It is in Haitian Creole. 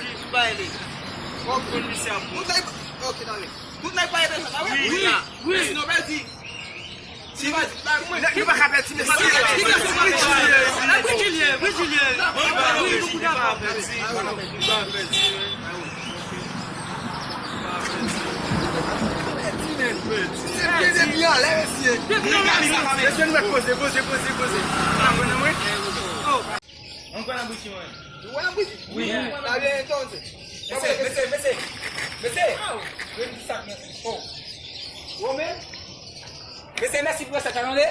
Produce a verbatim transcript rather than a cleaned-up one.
di, bay li. Ou konn misye ap bon. Tout nèg, ok, tande. Tout nèg pa ede sa, pa vre? Wi. Wi. Sinon, pèdi. Si pa di, pa mwen. Nou pa ka pèdi, mesye. Ki gason pa pèdi? Brijilye, Brijilye. Wi, nou pou dakò. Mesye, nou mèt poze, poze, poze, poze. Ou pa konn mwen? Ou konn abiti mwen? Ou konn abiti? Wi. Está bien, entonces. Mesye, mesye, mesye. Mesye. Ven di sa, men. Oh. Ou menm? Mesye, mèsi pou resèt la, tande.